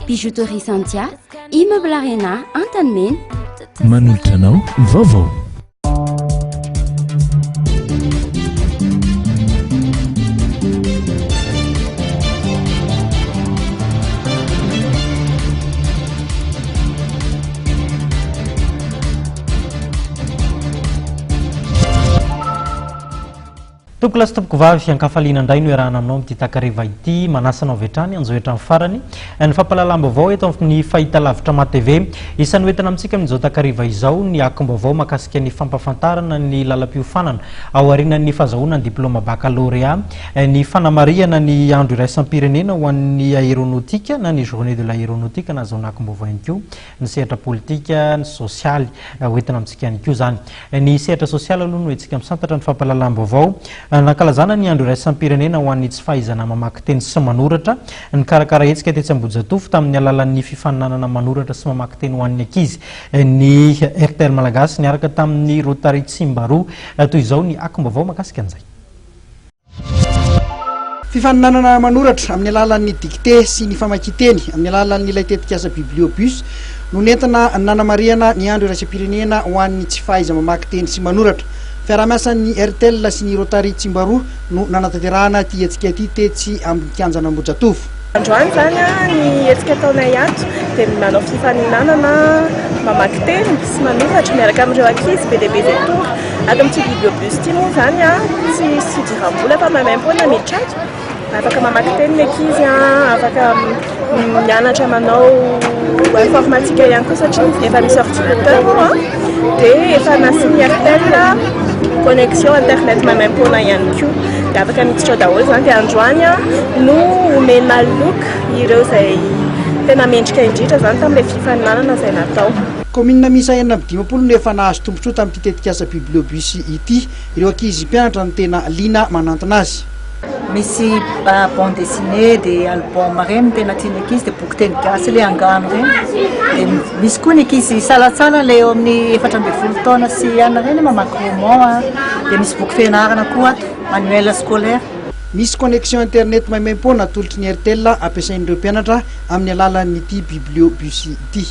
Bijouterie Santia, Immeuble Arena, Antanimena. Manolotra anao ny vaovao. Tompokolahy sy tompokovavy, ankafaliana indray no iarahana aminao amin'ity takariva ity. Manasa anao avy hatrany hanjohy hatramin'ny farany ny fampahalalam-baovao eto amin'ny fahitalavitra MATV. Isan'ny hoentina amintsika amin'izao takariva izao ny akom-baovao mahakasika ny fampahafantarana ny lalam-piofanana aorianan'ny fahazahoana ny diplaoma bakalorea, ny fanamarihana ny andro iraisam-pirenena ho an'ny aéronautique na ny journée de l'aéronautique nahazoana akom-baovao ihany koa, ny sehatra politika, ny sosialy hoentina amintsika ihany koa izany. Ny sehatra sosialy aloha no hetsika misantatra ny fampahalalam-baovao. Nankalazana ny andro iraisam-pirenena ho an'ny tsy fahaizana mamaky teny sy manoratra. Nikarakara hetsika tetsy Ambohijatovo tamin'ny alalan'ny fifaninanana manoratra sy mamaky teny ho an'ny ankizy ny Airtel Malagasy niaraka tamin'ny Rotary Tsimbaroa. Toy izao ny akom-baovao mahakasika an'izay. Fifaninanana manoratra amin'ny alalan'ny dictée sy ny famakian-teny amin'ny alalan'ilay tetikasa Bibliobus no nentina nanamarihana ny andro iraisam-pirenena ho an'ny tsy fahaiza-mamaky teny sy manoratra. Fiaraha-miasan'ny Airtel sy ny Rotary Tsimbaroa no nanatanterahana ity hetsika ity tetsy amin'ny kianjan'Ambohijatovo. Androany izany ny hetsika ataonay ato dia manao fifaninanana mamaky teny sy manoratra miaraka amin'ireo ankizy be dia be izay tonga. Ato amin'ity bibliobus ity moa izany tsy misy fidiram-bola fa maimaimpoana miditra ato. Afaka mamaky teny ny ankizy, afaka mianatra manao informatique ihany koa satria efa misy ordinateur moa dia efa nasian'ny Airtel connexion internet maimaimpoana ihany koa. Dia afaka miditra ao daholo izany dia androany no omena loka ireo izay tena mendrika indrindra izany tamin'ilay fifaninanana izay natao. Kaominina miisa 56 no efa nahazo tombontsoa tamin'ity tetikasa Bibliobus ity. Ireo ankizy mpianatra no tena liana manantona azy. Misy bande dessinée dia album ireny no tena tian'ny ankizy dia boky teny gasy ilay angano ireny. Dia misy koa ny ankizy salantsalany ilay eo amin'ny 14 taona sy anona ireny mamaky roman a. Dia misy boky fianarana koa ato, manuel scolaire. Misy connexion internet maimaimpoana atolotry ny Airtel ampiasain'ireo mpianatra amin'ny alalan'ity bibliobus ity.